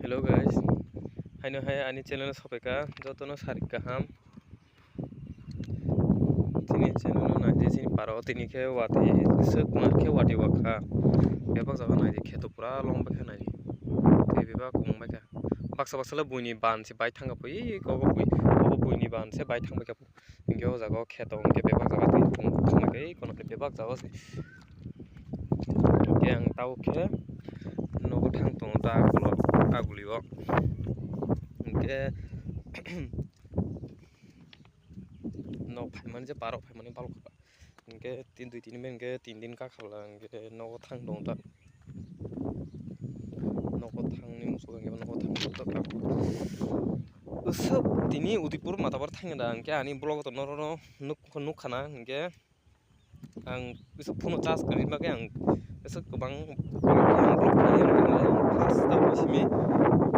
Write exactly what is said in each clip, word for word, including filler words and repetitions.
Hello guys, haino hai ani channel o sopaikha, jotono sarik kaham. Chini channel no naidi, chini paro tini khe watwi swk mar khe watwi wakha. Bebak jaga naidi, kheto pura long baikha naidi. Tei bebak wng baikha. Baksa baksa le buini ban se bai thangkha pui, obo bui, obo buini ban se bai thang baikha. Hinkhe o jaga o kheto hinkhe bebak jaga twi thung thangkha, kono khe bebak jaga se. Hinkhe ang tabuk khe nogo thang tongo ta agulio, agulio. Hinkhe nok phaimani je parok phaimani balok kha. Hinkhe tin dui tini minute hinkhe tin din kakhala hinkhe nogo thang tongo ta. Nogo thangni muchungo hinkhe nogo thang tongo ta. Usuk tini Udaipur Matapar thangya da hinkhe ani vlog to norok nuk nukkhana hinkhe. Ang bisa phone charge kwrwini bagwi ang bisa kwbang, kwbang vlog khlai, ang first tabuk simi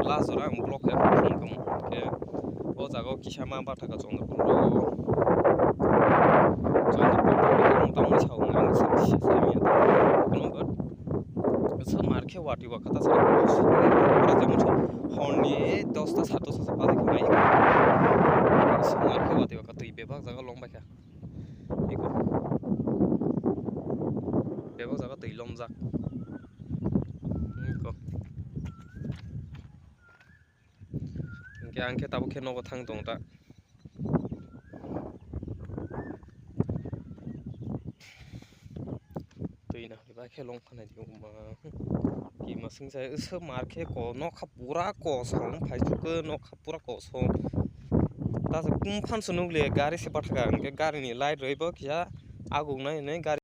last jora ang vlog khe phone kamo khe o jaga o kisa ma bathaka Chandrapur rogo. Chandrapur rogo ang tamo sao ang bisa kisa sami ya. Kono but bisa mar khe watwi wakha ta sa. Horni dosta sat dosta sa baje khe nai. Bisa mar khe watwi wakha twi bebak jaga long baikha. Eko. Bebak jaga twi lomjak. Eko. Hinkhe ang khe tabuk khe nogo thang tong ta. Twi na hwnwi ba khe long phanai di wngma. Kima swngsa se mar khe ko nokha pura kosom phai chukhe, nokha pura kosom. Ta se kum phan se nukle gari se bathaka hinkhe gari ni light rwi bo kisa agung nai hinwi gari